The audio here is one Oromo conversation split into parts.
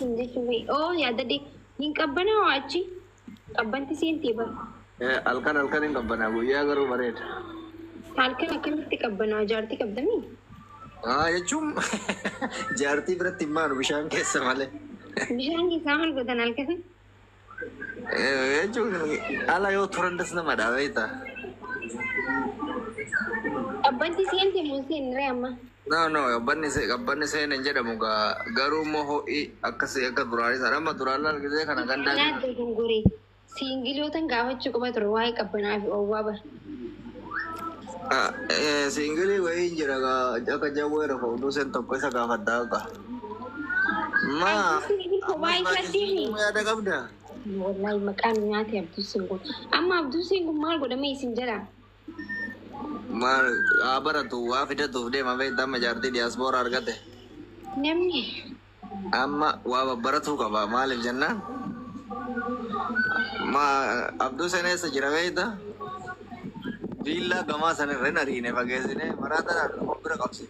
Maal jechuun oo yaadadde hin qabbanaa achi qabbanti seentee bara. Halkan halkan hin qabbanaa, guyyaa garuu bareeda. Halkan akkamitti qabbanaa, jaartii qabdamii? Jechuun jaartii biratti hin maanu bishaan keessa malee. Bishaan keessaa maal gootan halkan? Jechuun ala yoo turan das namadha beektaa. Qabbanti seentee moo seenniree amma? No, qabbanni seen hin jedhamu garuu immoo ho'i akkasii akka duraanii sana amma duraan argitee kana gandaa. Nyaata dogongoree siingilootan gaafachuu qaba ture waa'ee qabbanaa fi oowwaa bara. Siingilii wayii hin jira akka jawwee rafa oduu seen tokko isa gaafadhaa akka. Maa Kophaa isaa deemi. yaada qabda? Wallahi maqaan nyaate Abduu Singuun. Amma Abduu Singuun maal godhamee isin jedha? Maal haa baratu, waa fidatuuf deema beektaa, amma jaartii diyaaspooraa argate. Namni Amma waa babbaratuu qaba, maaliif jennaan? Ma Abduu seen eessa jira beektaa? Viillaa gamaa sana irra hin ariine, fageessine maraa tanaan bira qabsi.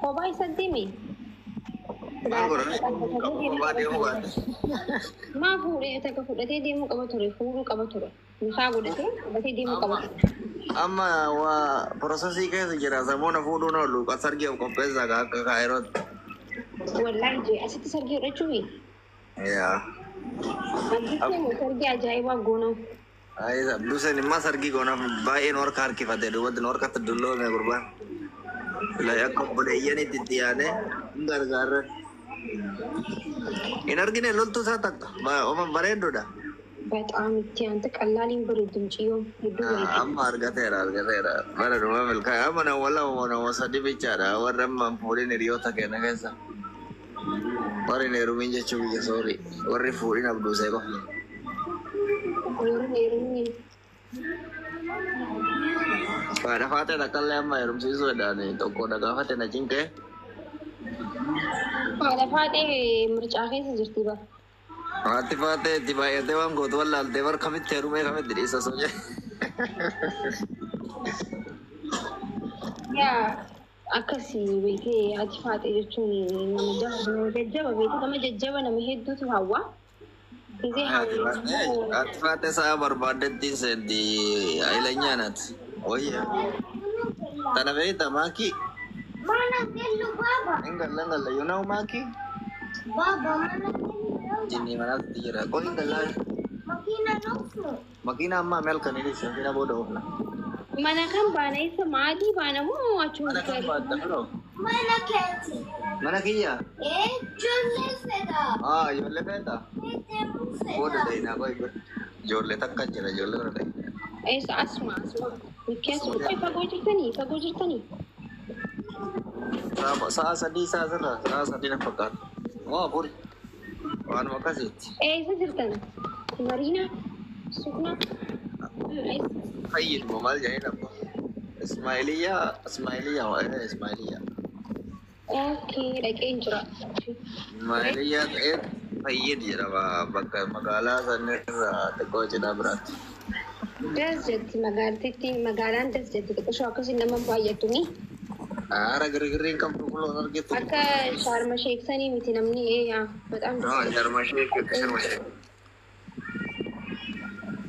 Kophaa isa deemi. Maal godhame? Kophaa deemuu baate. Maa fuudhee takka fudhatee deemuu qaba ture, fuudhuu qaba ture. Mukaa godhatee qabatee deemuu qaba ture. Amma waa processii keessa jira, samoona fuudhuun oolu sargii of qopheessaa akka kaayirootti. Wallahi jee asitti sargii godhachuufi. Yaa. Abduu sargii ajaa'ibaa goonaaf. Abduu seen immoo sargii goonaaf baay'ee nu harka harkifate, duubatti nu harkatti dulloome gurbaan. Akka obboleeyyanitti itti yaadee hin gargaarre. Hin argine loltuu isaa takka bareedduudha. በጣም itti aanta qallaaliin bareeddu mucayyoon hedduu bareeddu. Amma argateera, argateera. Bara dhuma milkaa'e amma nama lama, nama sadi bichaadha warra amma hin fuudhin hiriyoota keenya keessa. Warri hin heerumin jechuu biyya, sorry, warri fuudhin Abduusee qofa. Warri heerumni. Haadha faatee takkallee amma heerumsiisuudhaan tokko na gaafate, na cinqee. Haadha faatee mircaa keessa jirti bara. Haati faatee itti baay'atee waan gootu wallaaltee bar, kamitti heerumee kamitti dhiisa osoo jedhe. Yaa akkasii beekee, haati faatee jechuun nama jaba, jajjaba beekee, nama jajjaba nama hedduutu hawwa. Gisee hawwa. Haati faatee sa'a barbaaddetti seenti, hayilanyaanati. Wayya. Tana beektaa maaki? Mana gellu baba. Hin galla, hin galla. You know maaki? Baba, mana gellu. Jinni manatti jira. Qoy, hin gallaa. Makina nofnu. Makiina amma melkanii dhiise, makiina booda oofna. Mana kan baana isa maadii baana moo achuma? Mana kan baatta firoo? Mana keeti. Mana kiyya? Eh, ijoollee fedha. Ah, ijoollee feeta? Deemuu Booda fedha. deemnaa, qoy bira. Ijoollee takka jira, ijoollee bira deemna. Eessa? Asuma asuma. Mikkiyaas qoy, fagoo jirtanii, fagoo jirtanii. Sa'a 3, sa'a sirra sa'a 3 na fakkaata. Moo afuri. Waanuma akkasiiti. Eessa jirtan? Mariina? Suknaa? Fayyiduma maal jedhanii dhabba. Ismaa'iliyyaa, Ismaa'iliyyaa, Ismaa'iliyyaa. Okay, dhaqeen jira. Ismaa'iliyyaa ta'ee Fayyid jedhama bakka magaalaa sanirraa xiqqoo cinaa biraatti. Das jetti magaaltitti, magaalaan das jetti, xiqqishoo akkasii nama baay'atuni. Haara girgirriin qabdu kuloon argitu. Akka shaarma sheeksanii miti namni yaa በጣም No, sharma sheek, sharma sheek.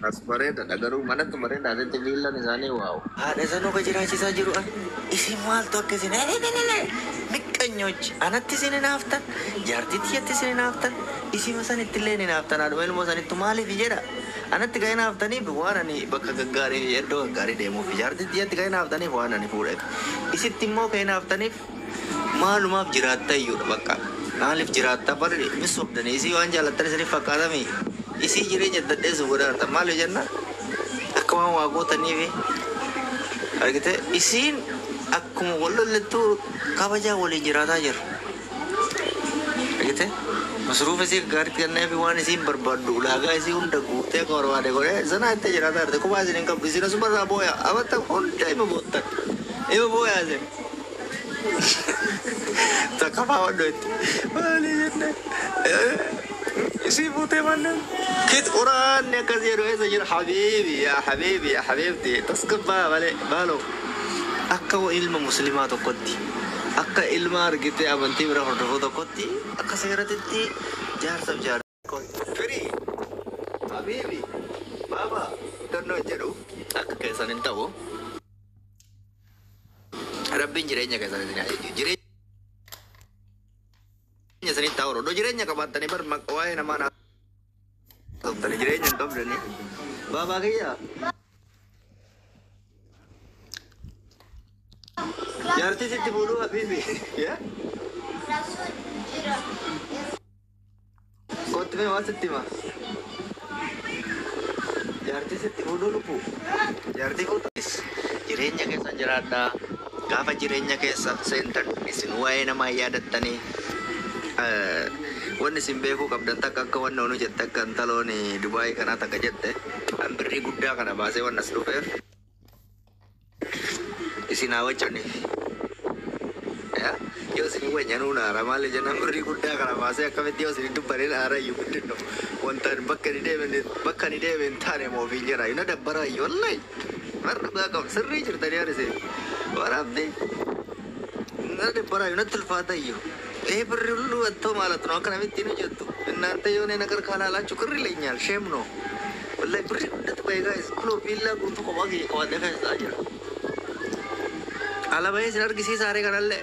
As bareedaadha garuu manatti bareedaa asitti viillaan isaanii wow. Haadha sanuu ka jiraachisaa jiru isin maaltu akka isin miqqanyochi anatti isin hinaaftan, jaartii tiyyatti isin hinaaftan, isima sanitti illee hinaaftan, haadhuma ilmoo sanittu maaliif jedha? Anatti kan hinaaftaniif waan ani bakka gaggaarii, iddoo gaggaarii deemuuf, jaartii tiyyatti kan hinaaftaniif waan ani fuudheef, isitti immoo kan hinaaftaniif maalumaaf jiraatta iyyuudha, bakka maaliif jiraatta barri misoomdanii isii waan jaalattan isiniif fakkaatami, isii jireenya dadheessu godhaarta, maaliif jenna akka waan waa gootaniifi argite isiin akkuma wal lollettuu kabajaa waliin jiraataa jira. Argite masruufa isii gaariitti kenneefi, waan isiin barbaaddu ulaagaa isii hunda guutee akka barbaade godhee sanaa itti jiraataa jirti. Kophaa isin hin qabdu, isin asumarraa booya abatta hunda ima boottan, ima booyaa isin. Takka faa waddo itti maali jenne isii fuutee manneen kit quraanni akkas jedhu eessa jira? Habiibi, yaa habiibi, yaa habiibti, tasgabbaa malee maaloo, akka ilma muslimaa tokkotti akka Akka ilma argitee amantii bira hordofuu tokkotti akka seeratitti jaarsaaf jaarsa. Firii, habiibi, baaba, dannoo jedhu akka keessan hin ta'u. Rabbiin jireenya keessan isin haa jijjiiru. Jireenya isinitti haa horu. Jireenya qabaattanii bar waa'ee namaa naa toltanii jireenya hin qabdanii. Baabaa kiyya. Jaartii sitti fuudhuu habiibi. Yaa? Rasuun jira. Kottu mee waan sitti hima. Jaartii sitti fuudhuu lubbu. Jaartii fuutas. Jireenya keessa jiraadhaa. Gaafa jireenya keessa seentan isin waa'ee namaa yaadattanii wanni isin beekuu qabdan takka akka wanna onu jette akka intaloon Dubaayii kanaa takka jette an birrii guddaa kana baasee wanna as dhufeef isin haa wacaniif. Yaa, yoo isin waccanuu naara maali jennaan birrii guddaa kana baasee akkamitti yoo isin dubbanee naara iyyuu guddinno wanta bakka ni deemen hin taane moo ofiin jira na dabbaraa iyyuu wallahi warra dhugaa qabu sirrii jirtanii arise waraabbi na dabbaraa iyyuu natti ulfaata iyyuu ይሄ ብር ሁሉ ወጥቶ ማለት ነው። akkamitti ነው jettu እናንተ የሆነ ነገር ካላላችሁ ቅር ይለኛል። Shame ነው wallahi birri guddatu bahe guys kunoo viillaa guutuu kophaa kiyya qabadhee keessaa jira. Ala bahee isin argisiisa haree kanallee.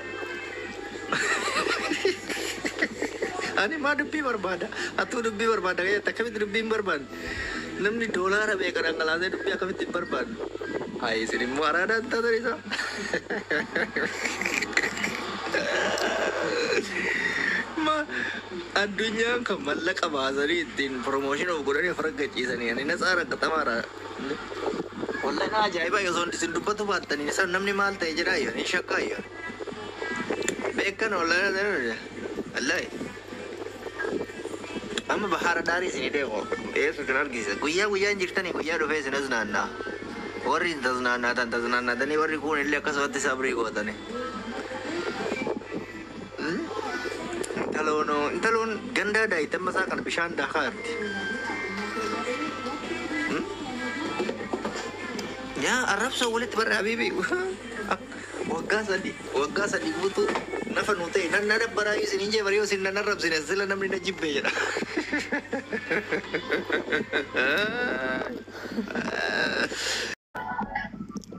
Ani maa dubbii barbaada? Atuu dubbii barbaada jette akkamitti dubbii hin barbaanne? Namni doolaara meeqa dhangalaasee dubbii akkamitti hin barbaanne? Hayi isin immoo araadaan taatan isa. Ma addunyaan kan mallaqa baasanii ittiin promotion of godhanii of raggachiisanii ani natsaa raggatamaadha. Wallahi na ajaa'iba osoo isin dubbatu baattanii isa namni maal ta'e jedhaa iyyuu ni shakkaa iyyuu. Beekan wallahi wallahi. Amma bahara daarii isinii deemu eessu isin argisiisa. Guyyaa guyyaan jirtanii guyyaa dhufee isin as naanna'a. Warri tasnaannaatan tasnaannaatanii warri kuun illee akkasumatti sabrii gootanii. Intaloon intaloon gandaa daa'imman isaa kana bishaan daakaa jirti. Yaa arrabsoo walitti barra habiibi. Waggaa 3 guutuu nafa nu ta'e nan na dabbaraa isin hin jee barii isin nan arrabsine sila namni na jibbee jedha.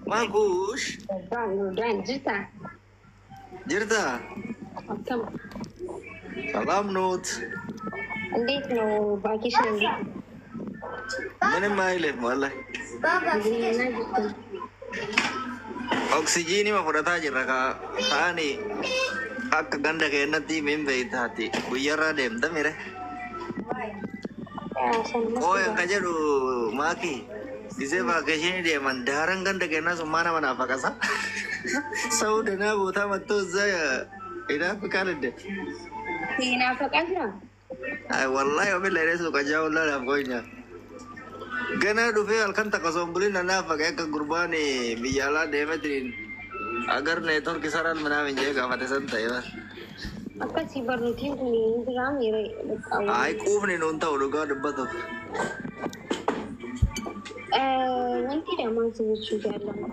Maakuush Daan jirta? Jirta? Akkam? Salaam nuut. እንዴት ነው vacation? እንዴት ነው? ምንም አይልም wallahi. Baba, Jireenya jirtu? Oksijiinii ma fudhataa jirra kaa taani akka ganda keenyatti min beeytaati guyyarraa deemta mire. Qooyan ka jedhu maaki gisee vacation deeman daaran ganda keenyaa sun maa nama naaf haqasa. ሰው ደህና ቦታ መጥቶ እዛ ይናፍቃል እንዴ? Naafaqaa jira? Ay wallahi wabillahi reesu qajaa wallah naaf ገና dhufee halkan takka osoo hin bulin na naafaqe akka gurbaan biyya alaa deemetiin agar network ይሰራል ምናምን jee gaafate san ta'e bar. Akkasii barnootiin kun hin jiraam yeroo Ay quufni nuun ta'u dhugaa dubbatuuf. Wanti lamaan si jechuu jaalladha.